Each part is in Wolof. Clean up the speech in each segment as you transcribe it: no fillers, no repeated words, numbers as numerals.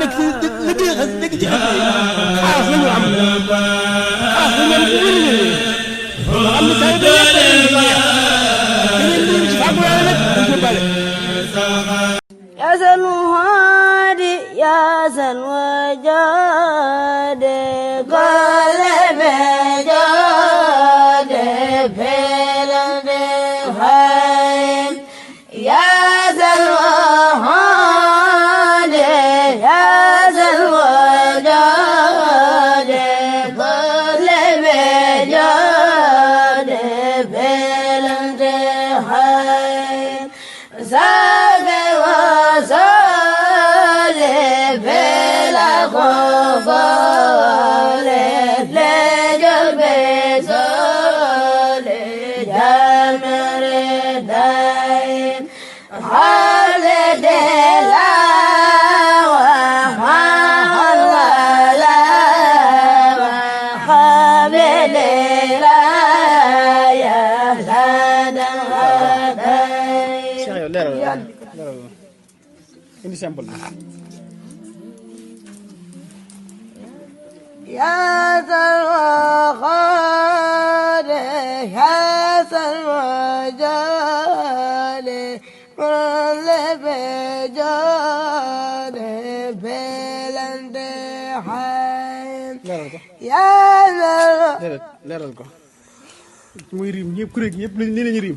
nekk ci liggéey nekk ci xas yi xaas la ñu am xaas la ñu am ci biir am na saa yu bëri yëpp da ngeen dugg ci fàggu yàlla nag dañ ko bale يا سنوادي يا سنوجادي قلبي جادي بلندي خيم يا سنوادي يا سنوجادي قلبي جادي بلندي خيم indi simple يا سلوى يا سلوى جالي كل بجالي بلند حين يا سلوى leeral ko muy rim ñëpp kuréel gi yëpp ni lañu rim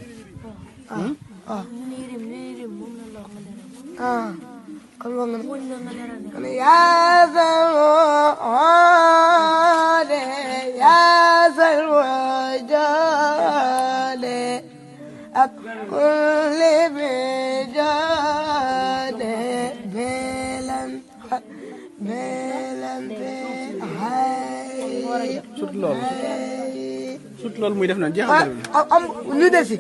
kon yaa salwaade yaa salwaade ak kulli bi jaade belan hay sut loolu muy def naan jeexal am ñu desi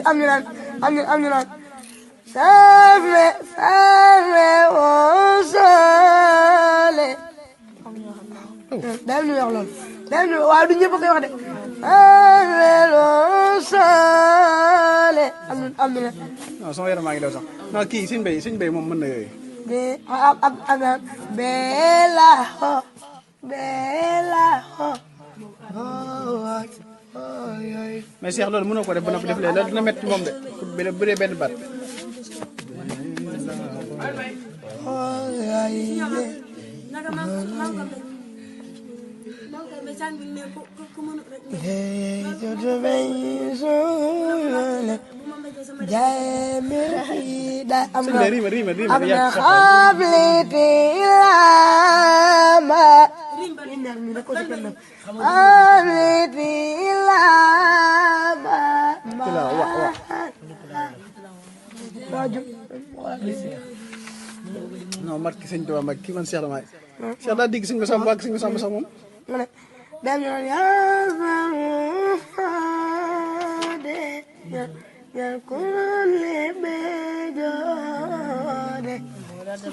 am ñu naan Save sale. Dem ñu wax lool. Dem ñu waaw du ñëpp koy wax de. Sale. Am na. Non sama yaram maa ngi daw sax. Non kii suñ bay moom mën na yooyu. Bella ho. Mais Cheikh loolu mënoo ko def ba noppi def lee loolu dina métti moom de pour bu dee benn baat. Non marki sëñ Tuubaa mag kii man Cheikh damay Cheikh daa digg sëñ ko sam wàgg sëñ ko sam sax moom dem ñu naan yaa kulli bejoode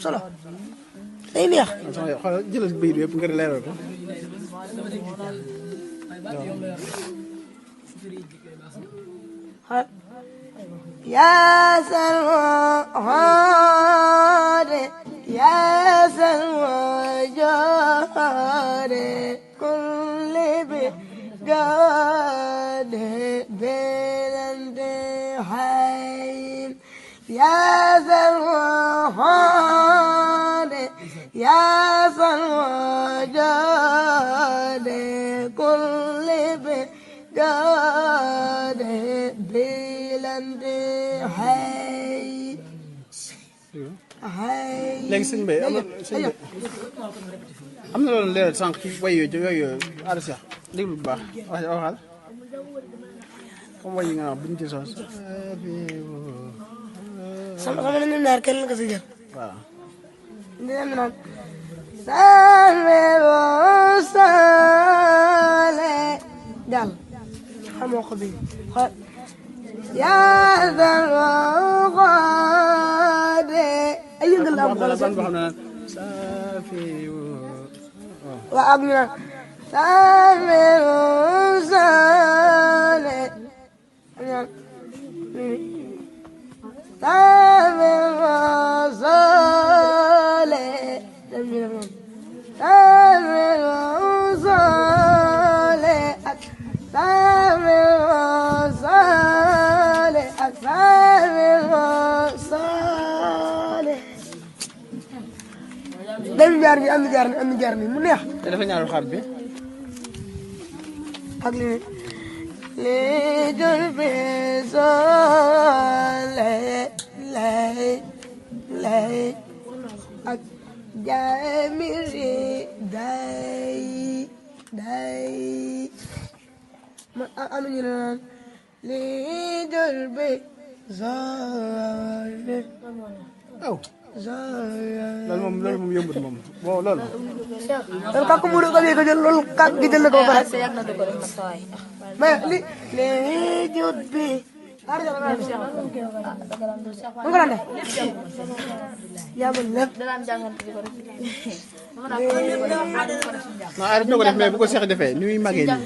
solo day neex xoolal jëlal bayit bi yëpp nga leeral ko yaa salwaade yaa salwaade kulli bejoode belande hayn yaa salwaade yaa salwaade kulli bejoode belande léegi sëñ Bay am na loolu leeral sànq ci way yooyu Ada Cheikh déglu bu baax waxal comme way yi nga wax buñ ci sos sama xam ne ñun ñaar kenn nga si jël waaw dina naan sale wo sale dal xamoo ko bi xool yaa salwaade ay yëngal la am wala ban boo xam ne naan safi waa ak ñu naan sale wo sale sale wo sale dem jaar ni am na jaar ni am na jaar ni mu neex te dafa ñaaru xaat bi ak li les jeunes personnes ak jaamiri day ma am ñu naan les jeunes personnes aw loolu moom yombut moom bon loolu loolu kàkk mu ko jël loolu kàkk gi jël na ko ba pare mais li les jeunes bi mu ko daan def yaa ma lépp non arrêté na ko def mais bu ko Cheikh defee ni muy màggee nii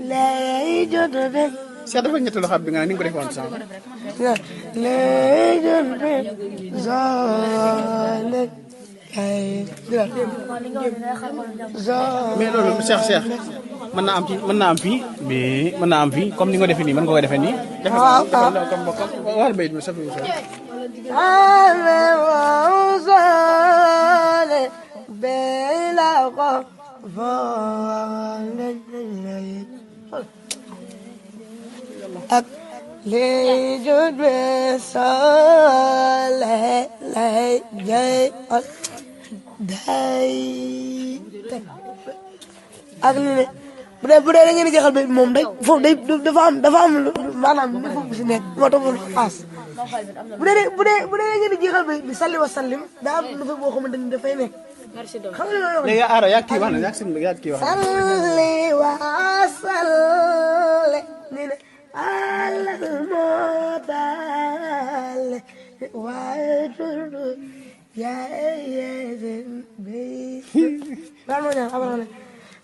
les jeunes bi Cheikh dafa ñetteelu xaat bi nga ne ni nga ko defee woon sànq les jeunes bi mais loolu Cheikh mën naa am fii mais mën naa am fii comme ni nga ko defee nii mën nga ko defee nii. waaw comme wàllu mbéy mi safi ak les jeunes soleil jay day ak li ne bu dee da ngeen di jeexal ba moom day foofu day dafa am maanaam ni foofu si nekk moo tax mu paas bu dee da ngeen di jeexal bi salli wa sallim daa am lu fa boo xamante ni dafay nekk xam nga loolu léegi Aara yaa kii wax na yaa kii wax salli wa salli nee na alal moo taal waaye tudd yaa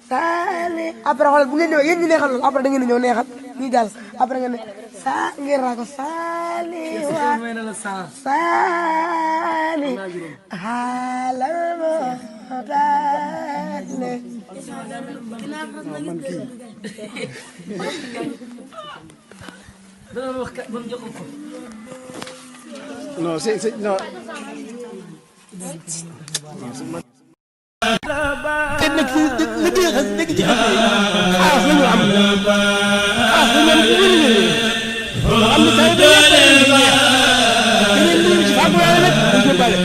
Sali après xoolal bu ngeen ñëwee yéen ñi neexal loolu après da ngeen di ñëw neexal ñi jàll après ngeen ne sa ngeen raa ko Sali wa Sali halal moo taale non c'est non te nag si liggéey xas dëgg ci xas yi xaas la ñu am xaas la ñu am ci biir liggéey am na saa yu bëri da ngeen di ci fàggu yàlla nag dañ ko bale